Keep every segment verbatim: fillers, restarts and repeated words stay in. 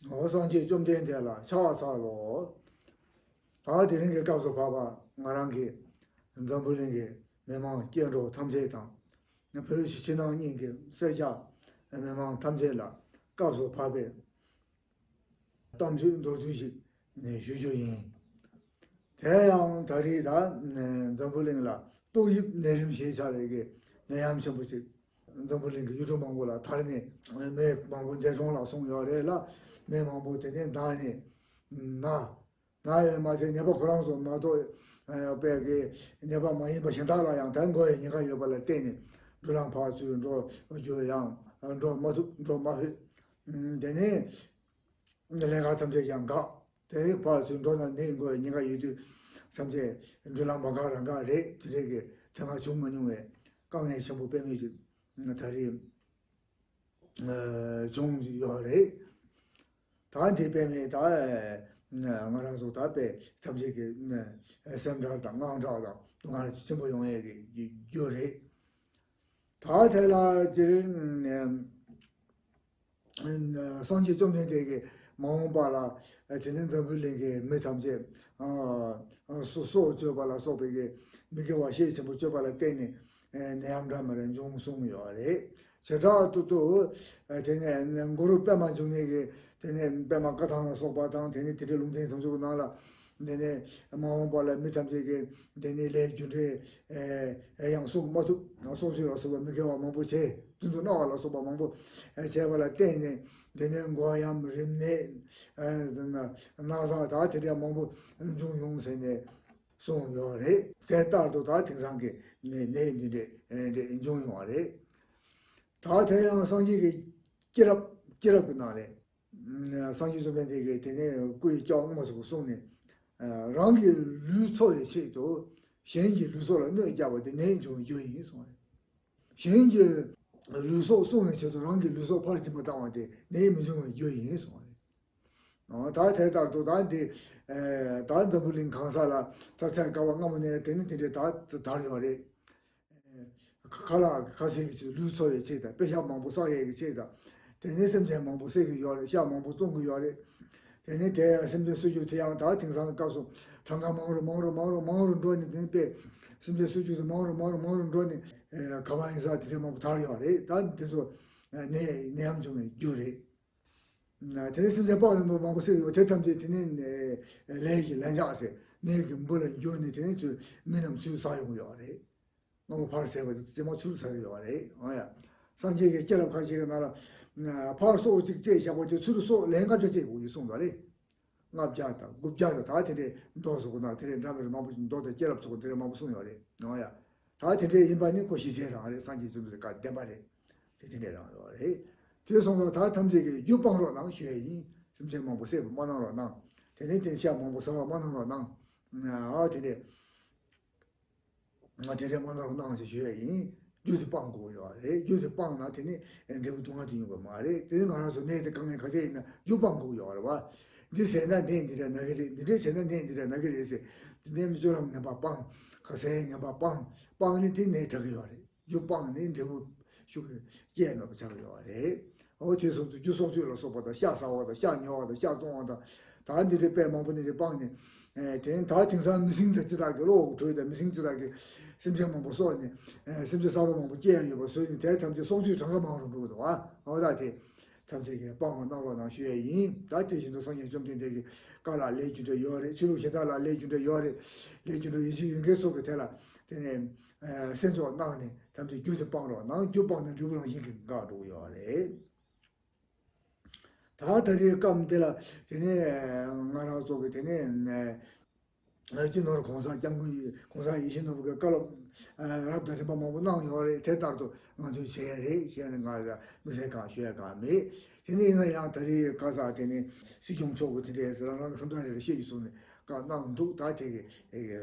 འོ། སངས་རྒྱས་བཅོམ་ལྡན་འདས་ལ་ཕྱག་འཚལ་ལོ། ད་དེ་རིང་གི་སྐབས་སུ་བབ་པ་ང་རང་གིས་འཛམ་བུ་གླིང་གི་མི་མང་སྐྱེ་འགྲོ་ཐམས་ཅད་དང་། བོད་ཕྱི་ནང་གཉིས་ཀྱི་སེར་སྐྱ་མི་མང་ཐམས་ཅད་ལ་སྐབས་སུ་བབ་པའི་གཏམ་ཚིག་མདོར་བསྡུས་ཤིག་ནས་ཞུ་རྒྱུ་ཡིན། དེ་ཡང་ད་རེས་ད་འཛམ་བུ་གླིང་ལ་ཏོག་དབྱིབས་ནད་རིམས་ཞེས་བྱ་བའི་གི་ནད་ཡམས་ཆེན་པོ་ཅིག་འཛམ་བུ་གླིང་གི་ཡུལ་གྲུ་མང་པོ་ལ་དར་ནས། མི་མང་པོ་འདས་གྲོངས་ལ་སོང་ཡོད་རེད་ལ། མི་མང་པོ་དེ་ནས་ན་ནས་ན། ན་ཡོད་མ་ཟད། ནད་པ་ཁོ་རང་ཚོ་མ་གཏོགས་པའི་གི་ནད་པ་མ་ཡིན་པ་གཞན་དག་ལ་ཡང་ད་འགོ་བའི་ཉེན་ཁ་ཡོད་པ་ལ་བརྟེན་ནས་འགྲུལ་ལམ་ཕར་ཚུར་འགྲོ་རྒྱུ་ཡང་འགྲོ་མ་ཐུབ། འགྲོ་མ་ཕོད། དེ་ནས་ལས་ཀ་ཐམས་ཅད་ཀྱང་འགག་དེ་ཕར་ཚུར་འགྲོ་ན་ནད་འགོ་བའི་ཉེན་ཁ་ཡོད་དུས། ཐམས་ཅད་འགྲུལ་ལམ་མ་འགག་རང་འགག་རེད། དེ་འདྲའི་གི་དེ་སྔ་བྱུང་མ་མྱོང་བའི་དཀའ་ངལ་ཆེན་པོ་དཔེ་མེད་ཅིག་ད་རེས་བྱུང་ཡོད་རེད། ད་འདི་དཔེ་མེད་ད་ང་རང་ཚོ་ད་དཔེ་ཐམས་ཅད་ཀྱི་སེམས་ཁྲལ་དང་དངངས་སྐྲག་དང་སྡུག་བསྔལ་ཆེན་པོ་ཡོང་ཡས་ཀྱི་རྒྱུ་རེད། ད་དེ་ལ་སྤྱིར་སངས་རྒྱས་བཅོམ་ལྡན་འདས་ཀྱིས་མ་འོངས་པ་ལ། དེ་ནས་འཛམ་བུ་གླིང་གི་མི་ཐམས་ཅད་སྲོག་སྲོག་གཅོད་པ་ལ་སོགས་པའི་གི་མི་དགེ་བ་ཤས་ཆེན་པོ་སྤྱོད་པ་ལ་བརྟེན་ནས་ནད་ཡམས་འདྲ་མི་འདྲ་འབྱུང་གསུངས་ཡོད་རེད། བྱེ་བྲག་ཏུ་ཏུ་དེ་ནས་གུ་རུ་པདྨ་འབྱུང་གནས་ཀྱིས་དེ་ནས་པདྨ་བཀའ་ཐང་ལ་སོགས་པ་དང་། དེ་ནས་དེ་འདྲའི་ལུང་བསྟན་ཐམས་ཅད་ཀྱི་ནང་ལ། དེ་ནས་མ་འོངས་པ་ལ་མི་ཐམས་ཅད་ཀྱིས་དེ་ནས་ལས་རྒྱུ་འབྲས་ཡང་བསགས་མ་ཐུབ། སྲོག་གཅོད་ལ་སོགས་པ་མི་དགེ་བ་མང་པོ་བྱས། རྫུན་དུ་སྨྲ་བ་ལ་སོགས་པ་མང་པོ་བྱས་པ་ལ་བརྟེན་ནས། དེ་ནས་མགོ་ཡམས་རིམས་ནད་ན་ཚ་དང་དེ་འདྲ་མང་པོ་འབྱུང་ཡོང་ཟེར་ནས་གསུངས་ཡོད་རེད། དེ་ལྟར་དུ་ད་དེང་སང་གི་ནད་ནད་འདི་འདྲས་འདྲས་འབྱུང་ཡོང་བ་རེད། ད་དེ་ཡང་སངས་རྒྱས་ཀྱི་སྐྱེས་རབས་སྐྱེས་རབས་ཀྱི་ནང་ནས། སངས་རྒྱས་བཅོམ་ལྡན་འདས་ཀྱིས་དེ་ནས་སྐུ་ཡི་སྐྱབས་དབུ་མ་སོགས་གསུངས་ནས། རང་གི་ལུས་འཚོ་བའི་ཆེད་དུ་གཞན་གྱི་ལུས་སྲོག་ལ་གནོད་བསྐྱལ་བ་དེ་ནད་འབྱུང་རྒྱུ་ཡིན་གསུངས་པ་རེད། གཞན་གྱི་ལུས་སྲོག་སྲུང་བའི་ཆེད་དུ་རང་གི་ལུས་སྲོག་ཕར་སྦྱིན་པ་བཏང་བ་དེ་ནད་མི་འབྱུང་བའི་རྒྱུ་ཡིན་གསུངས་པ་རེད། ད་དེ་ལྟར་དུ་ད་འདི་ད་འཛམ་བུ་གླིང་གང་ས་ལ་ད་ཚད་བསྐལ་པ་སྔ་མོ་ནས་དེ་ནི་དེ་འདྲའི་ད་དར་ཡོད་རེད། ཁ་ལག་ཁ་ཟས་ཀྱི་ཆེད། ལུས་འཚོ་བའི་ཆེད་དང་། དཔེ་ཤ་མང་པོ་བསགས་ཡས་ཀྱི་ཆེད་དང་། དེ་ནས་སེམས་ཅན་མང་པོ་བསད་ཀྱི་ཡོད་རེད། ཤ་མང་པོ་བཙོང་གི་ཡོད་རེད། དེ་ནས་དེ་སེམས་ཅན་གསོད་རྒྱུ་དེ་ཡང་ད་དེང་སང་སྐབས་སུ་གྲངས་ཀ་མང་རུ་མང་རུ་མང་རུ་མང་རུ་འགྲོ་ནས། དེ་ནས་དཔེ་སེམས་ཅན་གསོད་རྒྱུ་དེ་མང་རུ་མང་རུ་མང་རུ་འགྲོ་ནས། ག་བ་ཡིན་ས་དེ་འདྲའི་མང་པོ་དར་ཡོད་རེད། ད་འདི་ཚོ་ནད་ནད་ཡམས་འབྱུང་བའི་རྒྱུ་རེད། དེ་ནས་སེམས་ཅན་དཔག་ཏུ་མེད་པ་མང་པོ་བསད་ཡོད། དེ་ཐམས་ཅད་དེ་ནས་ལས་ཀྱི་ལན་ཆགས་ཟེར། ནད་ཀྱི་འབུ་ལ་འགྱུར་ནས། དེ་ནས་ཚུར་མི་རྣམས་ཚུར་ཟ་ཡོང་གི་ཡོད་རེད། སྔ་མོ་ཕར་བསད་པ་དེ་རྗེས་མ་ཚུར་ཟ་གི་ཡོད་རེད། འོ་ཡ། སངས་རྒྱས་ཀྱི་སྐྱེས་རབས་ཁ་ཅིག་གི་ནང་ལ། ཕར་སྲོག་གཅིག་བཅད་བཞག་པ་དེ་ཚུར་སྲོག་ལན་ལྔ་བརྒྱ་བཅད་དགོས་ཀྱི་གསུངས་འདུག་རེད། ལྔ་བརྒྱ་དང་དགུ་བརྒྱ་དང་། ད་དེ་འདྲའི་མདོ་སོགས་ཀྱི་ནང་དེ་འདྲའི་འདྲ་མི་འདྲ་མང་པོ་ཞིག། མདོ་དང་སྐྱེས་རབས་སོགས་དེ་འདྲའི་མང་པོ་གསུངས་ཡོད་རེད། འོ་ཡ། ད་དེ་འདྲའི་ཡིན་པ་ནི་ཁོ་ཞིབ་བཤེར་རང་རེད། སངས་རྒྱས་བཅོམ་ལྡན་འདས་བཀའ་བདེན་པ་རེད། དེ་དེ་འདྲའི་རང་ཡོད་རེད། དེ་སོང་ཙང་ད་ཐམས་ཅད་ཀྱིས་རྒྱུ་སྤང་རོགས་གནང་ཞུ་ཡས་ཡིན། སེམས་ཅན་མང་པོ་བསད་པ་མ་གནང་རོགས་གནང་། དེ་ནས་དེ་ཤ་མང་པོ་ཟ་བ་མ་གནང་རོགས་གནང་། ཨ། དེ་འདྲའི། ང་དེ་འདྲའི་མ་གནང་རོགས་གནང་ཞེས་ཞུ་ཡས་ཡིན། རྒྱུ་དེ་སྤང་དགོས་ཡོད་རེད། རྒྱུ་དེ་སྤངས་ན་དེ་ནི་འབྲས་བུ་སྡུག་བསྔལ་དེ་མྱོང་གི་མ་རེད། དེ་ནི་ང་རང་ཚོ་ནད་དེ་དཀའ་ངལ་ག་ཚད་ཡིན་ན་རྒྱུ་སྤང་དགོས་ཡོད་རེད་བ། འདི་བཟས་ན་ནད་འདི་འདྲ་ན་གི་རེད། འདི་འདྲ་བྱས་ན་ནད་འདི་འདྲ་ན་གི་རེད་ཟེར། དེ་ནས་སྨན་བཅོས་ལ་ངན་པ་སྤང་། ཁ་ཟས་ངན་པ་སྤང་། སྤངས་ནས་དེ་ནད་དྲག་གི་ཡོད་རེད། རྒྱུ་སྤངས་ནས་འབྲས་བུ་ཤུགས་ཀྱིས་སྐྱེ་མེད་པ་ཆགས་ཀྱི་ཡོད་རེད། འོ། དེ་སོང་ཙང་རྒྱུ་སྲོག་གཅོད་ལ་སོགས་པ་དང་། ཤ་ཟ་བ་དང་། ཤ་ཉོ་བ་དང་། ཤ་བཙོང་བ་དང་། ད་འདི་འདྲའི་དཔེ་མང་པོ་འདི་འདྲ་སྤངས་ནས། ཨེ། དེ་ད་དེང་སང་མི་སྲིན་དང་ཅི་དག་གི། གློ་བོར་གྱུར་དང་མི་སྲིན་ཅི་དག་གི་སེམས་ཅན་མང་པོ་གསོད་ནས། ཨེ། སེམས་ཅན་གསར་པ་མང་པོ་སྐྱེ་ཡ་ཡོད་པ་བཟོས་ནས། དེ་ཐམས་ཅད་སྲོག་གཅོད་གྲངས་ཀ་མང་རུ་འགྲོ་གི་འདུག་ཨ། འོ། ད་དེ་ཐམས་ཅད་ཀྱིས་སྤང་བ་གནང་རོགས་གནང་ཞུ་ཡས་ཡིན། ད་དེ་བཞིན་དུ་སངས་རྒྱས་བཅོམ་ལྡན་འདས་ཀྱི་བཀའ་ལ་ལས་རྒྱུ་འབྲས་ཡོད་རེད། ཆོས་ལུགས་གཞན་དག་ལ་ལས་རྒྱུ་འབྲས་ཡོད་རེད། ལས་རྒྱུ་འབྲས་ཡིད་ཆེས་ཡོད་མཁན་ཚོ་གིས་དེ་ལ་དེ་ནས། ཨ། སེམས་ཚོགས་གནང་ནས། ཐམས་ཅད་རྒྱུ་དེ་སྤང་རོགས་གནང་། རྒྱུ་སྤངས་ན་འབྲས་བུ་རང་བཞིན་གྱིས་འགག་འགྲོ་གི་ཡོད་རེད། ད་ད་རེས་སྐབས་འདི་ལ་དེ་ནས་ང་རང་ཚོ་གི་དེ་ནས་སྤྱི་ནོར་༸གོང་ས་༸སྐྱབས་མགོན་ཡིད། ༸གོང་ས་ཡིད་བཞིན་ནོར་བུ་གིས་བཀའ་སློབ་རབ་དང་རིམ་པ་མང་པོ་གནང་ཡོད་རེད། དེ་ལྟར་དུ་ང་ཚོས་བྱས་རེད་ཞེས་ནས་ང་དམིགས་བསལ་གང་ཞུ་ཡ་གང་མེད། དེ་ནས་ཡིན་ན་ཡང་ད་རེས་ག་ས་དེ་ནས་སྲིད་སྐྱོང་མཆོག་གིས་དེ་འདྲས་རང་རང་གི་བསམ་འཆར་རེ་རེ་བཤད་ཀྱི་སོང་ནས་བཀའ་གནང་འདུག་ད་དེ་གི་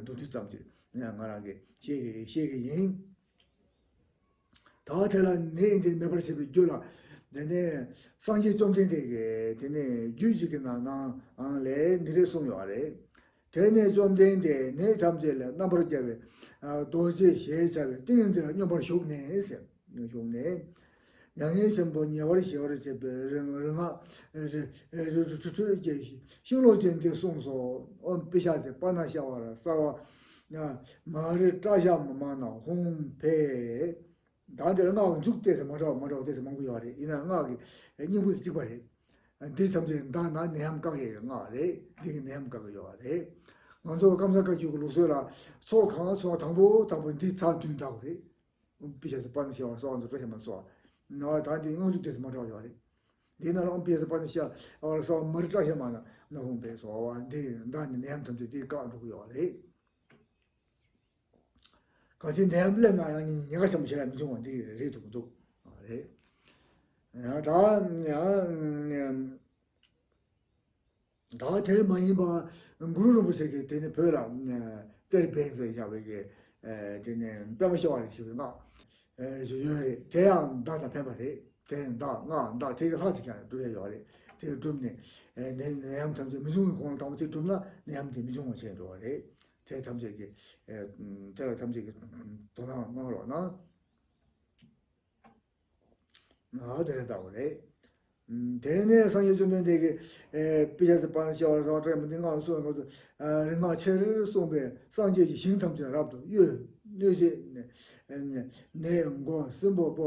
མདོར་བསྡུས་ཙམ་ཅིག་ང་རང་གིས་བཤད་ཀྱི་བཤད་ཀྱི་ཡིན། ད་དེ་ལ་ནད་འདི་མེད་པར་བྱེད་པའི་རྒྱུ་ལ། དེ་ནས་སངས་རྒྱས་བཅོམ་ལྡན་འདས་ཀྱིས་དེ་ནས་རྒྱུད་གཅིག་གི་ནང་ནའང་ལས་འདི་འདྲས་གསུངས་ཡོད་རེད། དེ་ནས་བཅོམ་ལྡན་འདས་ནད་ཐམས་ཅད་ལས་རྣམ་པར་རྒྱལ་བའི་རྡོ་རྗེ་ཞེས་བྱ་བའི་ཏིང་ངེ་འཛིན་ལ་སྙོམས་པར་ཞུགས་ནས་ཟེར། ཞུགས་ནས། མྱ་ངན་ཆེན་པོ་ཉེ་བར་ཞི་བར་བྱེད་པའི་རིག་རིག་སྔགས་རི་རི་རི་ཁྲོད་ཀྱི་ཤིང་ལོ་ཅན་འདི་གསུངས་སོ། ཨོཾ་པི་ཤ་ཙི་པ་ཎ་ཤ་བ་ར་སརྦ་མ་རི་ཏྲ་ཤ་མ་མ་ན་ཧཱུྃ་ཕཊ། ད་འདིར་སྔགས་མཇུག་ཏོག་ཙམ་མ་འདྲ་བ་མ་འདྲ་བ་ཏོག་ཙམ་མང་པོ་ཡོད་རེད། ཡིན་ན་སྔགས་ཀྱི་སྙིང་པོ་དེ་གཅིག་པ་རེད། འདི་ཐམས་ཅད་བཟླས་ན་ནད་ཡམས་བཀག་ཡས་ཀྱི་སྔགས་རེད། འདི་གིས་ནད་ཡམས་བཀག་གི་ཡོད་རེད། ང་ཚོ་ཀམ་ཚང་བཀའ་བརྒྱུད་ཀྱི་ལུགས་སྲོལ་ལ་ཚོགས་གང་ཚོགས་དང་པོ་དང་པོ་འདི་ཚར་བདུན་བཟླ་དགོས་རེད། པི་ཤ་ཙི་པ་ཎ་ཤ་བ་ར་སརྦ་ཏྲ་ཤ་མ་ན་སྭཱ་ཧཱ། ནང་བ་ད་འདི་སྔགས་མཇུག་ཏོག་ཙམ་མ་འདྲ་བ་ཡོད་རེད། འདི་ནང་ལ་ཨོཾ་པི་ཤ་ཙི་པ་ཎ་ཤ་བ་ར་སརྦ་མ་རི་ཏྲ་ཤ་མ་ན་ཧཱུྃ་ཕཊ་སྭཱ་ཧཱ། འདི་བཟླས་ནས་ནད་ཡམས་ཐམས་ཅད་འདི་བཀག་འགྲོ་གི་ཡོད་རེད། གལ་སྲིད་ནད་ཡམས་སླེབས་ན་ཡང་ཉེན་ཁ་ཆེན་པོ་ཞེ་དྲག་མི་འབྱུང་བ་འདི་རེད་འདུག་མི་འདུག་རེད། ཡང་ད་ཡང་ད་དེ་མ་ཡིན་པ་གུ་རུ་རིན་པོ་ཆེ་གིས་དེ་ནི་བོད་ལ་གཏེར་སྦས་མཛད་བཞག་པའི་གི་དེ་ནི་པདྨ་ཤ་བ་རི་ཞེས་པའི་སྔགས་ཞིག་ཡོད་རེད། དེ་ཡང་བཟླས་ན་ཕན་པ་རེད། དེ་བཟླས་སྔགས་བཟླས་དེ་གི་ལྷག་ཅིག་ཀྱང་སྒྲུབ་ཡས་ཡོད་རེད། དེ་སྒྲུབ་ནས་ནད་ནད་ཡམས་ཐམས་ཅད་མི་འབྱུང་བའི་གོང་ལ་དང་པོ་དེ་སྒྲུབ་ན་ནད་ཡམས་དེ་མི་འབྱུང་བ་བྱས་འགྲོ་བ་རེད། དེ་ཐམས་ཅད་ཀྱི་ཨེ་དེ་ལ་ཐམས་ཅད་ཀྱི་དོ་སྣང་གནང་རོགས་གནང་། ཨ་དེ་རེད་བཟླས་པ་རེད། དེ་ནས་སངས་རྒྱས་བཅོམ་ལྡན་འདས་ཀྱིས་ཨེ་པི་ཤ་ཙི་པ་ཎ་ཤ་བ་ར་སརྦ་ཏྲ་ཤ་མ་ན་འདི་སྔགས་གསུངས་པའི་སྐབས་སུ་ཨ་རིག་སྔགས་ཆེར་གསུངས་པས་སངས་རྒྱས་ཀྱི་ཞིང་ཐམས་ཅད་རབ་ཏུ་གཡོས། གནོད་བྱེད་ནད་མགོ་སྲིན་པོ་པོ་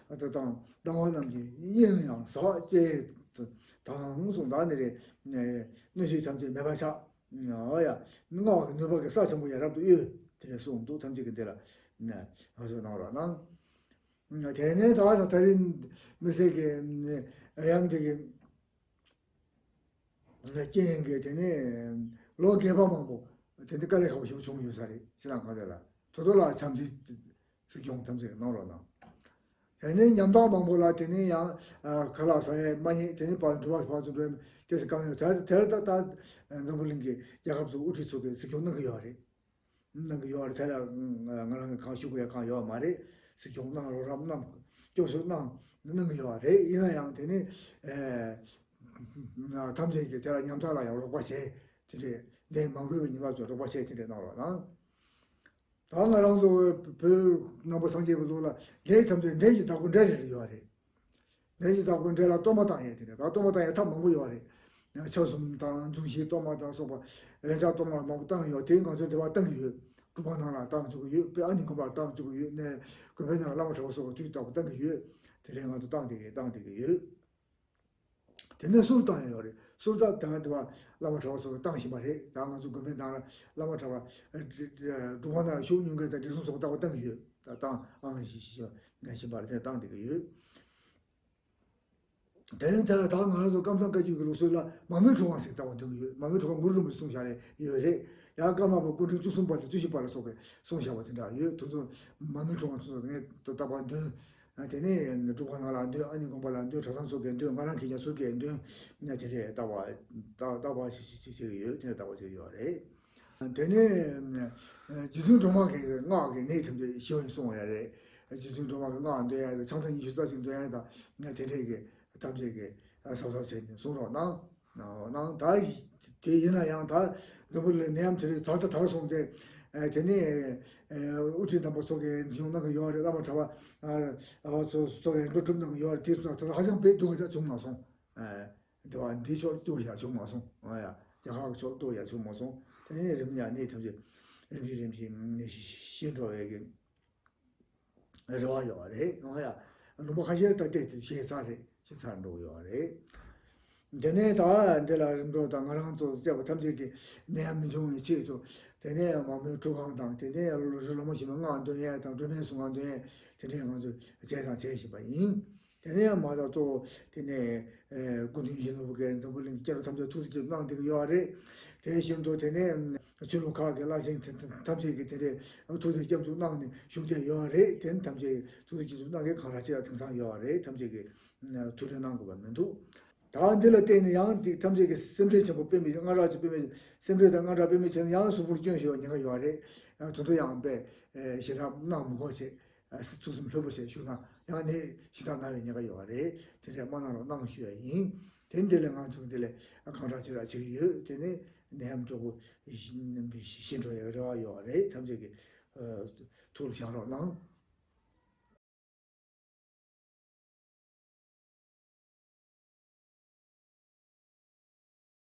དང་སྡང་བ་རྣམས་ཀྱི་གཉེན་ཡང་ཟག་ཅེས་དང་གསུངས། ད་ནི་རེད། གནོད་བྱེད་ཐམས་ཅད་མེད་པར་ཆགས། ཨོ་ཡ། སྔགས་ཀྱི་ནུས་པ་གིས་ས་ཆེན་པོ་ཡང་རབ་ཏུ་གཡོས། དེ་ནས་གསུངས་འདུག་ཐམས་ཅད་ཀྱིས་འདི་ལ་ང་ཚོས་གནང་རོགས་གནང་། དེ་ནས་ད་ད་རིང་མི་སེར་གྱི་ཡང་འདི་གི་རྐྱེན་གྱིས་དེ་ནས་ལོ་རྒས་པ་མང་པོ་དེ་འདི་དཀའ་ལས་ཁག་པོ་ཞིག་བྱུང་ཡོད་ས་རེད། ཕྱི་ནང་གང་ས་ལ་དོ་དོ་ལ་བྱམས་བརྩེ་སྲིད་སྐྱོང་ཐམས་ཅད་གནང་རོགས་གནང་། དེ་ནས་ཉམ་ཐག་མང་པོ་ལ་དེ་ནས་ཡང་ཁ་ལག་ཟ་ཡས་མ་རྙེད། དེ་ནས་ཕར་འགྲུལ་བ་ཕར་ཚུར་འགྲོ་ཡས་དེ་སུ་གང་ཡོད། དེ་དེར་ད་ལྟ་འཛམ་བུ་གླིང་གི་རྒྱལ་ཁབ་ཚོ་དབུ་ཁྲིད་ཚོ་གིས་སྲིད་སྐྱོང་གནང་གི་ཡོད་རེད། གནང་གི་ཡོད་རེད། དེ་ལ་ང་རང་གིས་གང་ཞུ་དགོས་ཡ་གང་ཡོད་མ་རེད། སྲིད་སྐྱོང་གནང་། རོགས་རམ་གནང་། སྐྱོབ་གསོ་གནང་། གནང་གི་ཡོད་རེད། ཡིན་ན་ཡང་དེ་ནི་ཨེ་ཐམས་ཅད་ཀྱིས་དེ་ལ་ཉམ་ཐག་ལ་ཡང་རོགས་པ་བྱས། དེ་འདྲས་ནད་མ་འགོས་པའི་ཉེན་པ་ཚོར་རོགས་པ་བྱས། དེ་འདྲས་གནང་རོགས་གནང་། ད་ང་རང་ཚོ་བོད་ནང་པ་སངས་རྒྱས་པའི་ལུགས་ལ་ནད་ཐམས་ཅད་ནད་ཀྱི་བདག་པོ་འདྲེ་རེ་རེ་ཡོད་རེད། ནད་ཀྱི་བདག་པོ་འདྲེ་ལ་གཏོར་མ་བཏང་ཡས་དེ་རེད། ད་གཏོར་མ་བཏང་ཡས་ཐབས་མང་པོ་ཡོད་རེད། ཕྱག་གསུམ་དང་འབྱུང་བཞིའི་གཏོར་མ་དང་སོགས་པ་ལན་ཆགས་གཏོར་མ་མང་པོ་བཏང་ཡོད། དེ་ང་ཚོས་འདི་བར་བཏང་གི་ཡོད། གྲུབ་པ་ནང་ལ་བཏང་བཅུག་གི་ཡོད། དཔེ་ཨ་ནི་དགོན་པར་བཏང་བཅུག་གི་ཡོད། ནས་དགོན་པའི་ནང་ལ་བླ་མ་གྲྭ་པ་སོགས་དུས་རྟག་པར་བཏང་གི་ཡོད། དེ་རིང་ང་ཚོ་བཏང་བསྡད་ཀྱི་བཏང་བསྡད་ཀྱི་ཡོད། དེ་ནས་གསུར་བཏང་ཡོད་རེད། གསུར་བཏང་དང་དེ་བ་བླ་མ་གྲྭ་པ་ཚོ་བཏང་བཞིན་པ་རེད། ད་ང་ཚོ་དགོན་པའི་ནང་ལ་བླ་མ་གྲྭ་པ་སྒྲུབ་ཁང་ནང་ལ་བཞུགས་མྱོང་མཁན་དང་བགྲེས་སོང་ཚོ་རྟག་པར་བཏང་གི་ཡོད། ད་བཏང་ཨང་ཞིག་ཞིག་ཞིག་ང་བཞིན་པ་རེད། དེ་བཏང་བསྡད་ཀྱི་ཡོད། དེ་ནས་ད་ད་ང་རང་ཚོ་ཀམ་ཚང་བཀའ་བརྒྱུད་ཀྱི་ལུགས་སྲོལ་ལ་མ་མོའི་ཁྲོ་ཁང་ཟེར་ལྟ་བུ་འདོན་གྱི་ཡོད། མ་མོའི་ཁྲོ་ཁང་གུ་རུ་རིན་པོ་ཆེས་གསུངས་བཞག་ཡོད་རེད། ཡང་ཀརྨ་པ་སྐུ་ཕྲེང་བཅུ་གསུམ་པ་དང་བཅུ་བཞི་པ་ལ་སོགས་པས་གསུངས་བཞག་པ་དེ་འདྲ་ཡོད། དེ་ཚོ་མ་མོའི་ཁྲོ་ཁང་དེ་ཚོ་ངས་རྟག་པར་འདོན། དེ་ནས་སྒྲུབ་ཁང་ནང་ལ་འདོན། ཨ་ནི་དགོན་པ་ལ་འདོན། གྲྭ་ཚང་ཚོ་གིས་འདོན། ང་རང་གིས་ཀྱང་ཟུར་གྱིས་འདོན། ང་དེ་འདྲས་རྟག་པར་རྟག་རྟག་པར་ཞིག་ཞིག་ཞིག་བྱེད་ཀྱི་ཡོད། དེ་འདྲས་རྟག་པར་བྱེད་ཀྱི་ཡོད་རེད། དེ་ནས་རྗེ་བཙུན་སྒྲོལ་མ་གི་སྔགས་ཀྱི་ནད་ཐམས་ཅད་ཞི་བ་ཡིན་གསུངས་ཡོད་རེད། རྗེ་བཙུན་སྒྲོལ་མ་གི་སྔགས་འདོན་ཡ་དང་ཕྱག་ཐམ་ཉི་ཤུ་རྩ་གཅིག་འདོན་ཡ་དང་དེ་འདྲས་ཀྱི་ཐམས་ཅད་ཀྱི་གཟབ་གཟབ་བྱས་ནས་གསུང་རོགས་གནང་། གནང་། ད་དེ་ཡིན་ན་ཡང་ད་འཛམ་བུ་གླིང་ནད་ཡམས་དེ་རིང་ད་ལྟ་དར་སོང་སྟེ། དེ་ནས་དབུ་ཁྲིད་རྣམ་པ་ཚོ་གིས་འཛིན་སྐྱོང་གནང་གི་ཡོད་རེད། བླ་མ་གྲྭ་པ་ཚོ་ཚོ་གིས་འགོ་ཁྲིད་གནང་གི་ཡོད་རེད། དེ་སོང་ཙང་ད་ལྟ་ཧ་ཅང་དཔེ་སྡུག་ཅག་བྱུང་མ་སོང་། འདི་བ་འདི་ཕྱོགས་སྡུག་ཅག་བྱུང་མ་སོང་། ཨ་ཡ། རྒྱལ་ཁབ་ཀྱི་ཕྱོགས་སྡུག་ཅག་བྱུང་མ་སོང་། དེ་ནས་རིམ་ཡང་ནད་ཐམས་ཅད་རིམ་བཞིན་རིམ་བཞིན་ནད་ཞི་འགྲོ་བའི་གི་རེ་བ་ཡོད་རེད། ཨ་ཡ། ལུང་པ་ཁ་ཤས་ད་ལྟ་དེ་ཞེད་ས་རེད། ཞེད་ས་འགྲོ་ཡོད་རེད། དེ་ནས་ད་འདི་ལ་རིམ་གྲོ་དང་ང་རང་ཚོ་བཅས་པ་ཐམས་ཅད་ཀྱིས་ནད་ཡམས་མི་འབྱུང་བའི་ཆེད་དུ། དེ་ནས་མ་མོའི་ཁྲོ་ཁང་དང་། དེ་ནས་ལོ་ལོ་ལོ་མ་ཞིག་མ་སྔགས་འདོན་ཡས་དང་སྒྲོལ་མའི་གཟུངས་སྔགས་འདོན་ཡས་དེ་འདྲའི་ང་ཚོས་བྱས་དང་བྱེད་བཞིན་པ་ཡིན། དེ་ནས་མ་དང་གཙོ་བོ་དེ་ནས་སྐུ་མདུན་ཡིད་བཞིན་ནོར་བུ་གིས་འཛམ་བུ་གླིང་གི་སྐྱེ་འགྲོ་ཐམས་ཅད་ཐུགས་སུ་ཆུད་གནང་བསྡད་ཀྱི་ཡོད་རེད། དེ་བཞིན་དུ་དེ་ནས་ཆོས་ལུགས་ཁག་གི་བླ་ཆེན་ཐམས་ཅད་ཀྱིས་དེ་འདྲའི་ཐུགས་སུ་སྐྱབས་འཇུག་གནང་ནས་བཞུགས་བསྡད་ཡོད་རེད། དེ་ནི་ཐམས་ཅད་ཐུགས་སུ་སྐྱབས་འཇུག་གནང་མཁན་གང་དྲག་ཅིག་ལ་དེང་སང་ཡོད་རེད། ཐམས་ཅད་ཀྱིས་ཐུགས་ཁྲལ་གནང་དགོས་པ་མི་འདུག་ད་འདི་ལ་བརྟེན་ནས་ཡང་འདི་ཐམས་ཅད་ཀྱི་སེམས་ཁྲལ་ཆེན་པོ་དཔེ་མེད། སྔར་ར་ཅིག་དཔེ་མེད། སེམས་ཁྲལ་དང་སྔར་ར་དཔེ་མེད་བྱས་ན་ཡང་གཟུགས་པོར་སྐྱོན་ཞིག་ཡོང་ཉེན་ཁ་ཡོད་རེད། ཡང་དུ་དུ་ཡང་དཔེ་ཞེ་དྲག་གནང་མི་དགོས་བྱས། ཨ་ཚུགས་སེམས་ལྷོད་པོ་བྱས་བཞུགས་ན་ཡང་ནད་ཞེ་དྲག་ན་བའི་ཉེན་ཁ་ཡོད་རེད། དེ་འདྲས་མ་གནང་རོགས་གནང་ཞུ་ཡ་ཡིན། དེ་འདི་ལས་ང་ཚོ་འདི་ལས་གང་དྲག་ཅི་དྲག་བྱེད་ཀྱི་ཡོད། དེ་ནས་ནད་ཡམས་མགྱོགས་པོ་ཞི་འགྲོ་ཡའི་རེ་བ་ཡོད་རེད། ཐམས་ཅད་ཀྱིས་ཨ་ཐུགས་ལ་བཞག་རོགས་གནང་།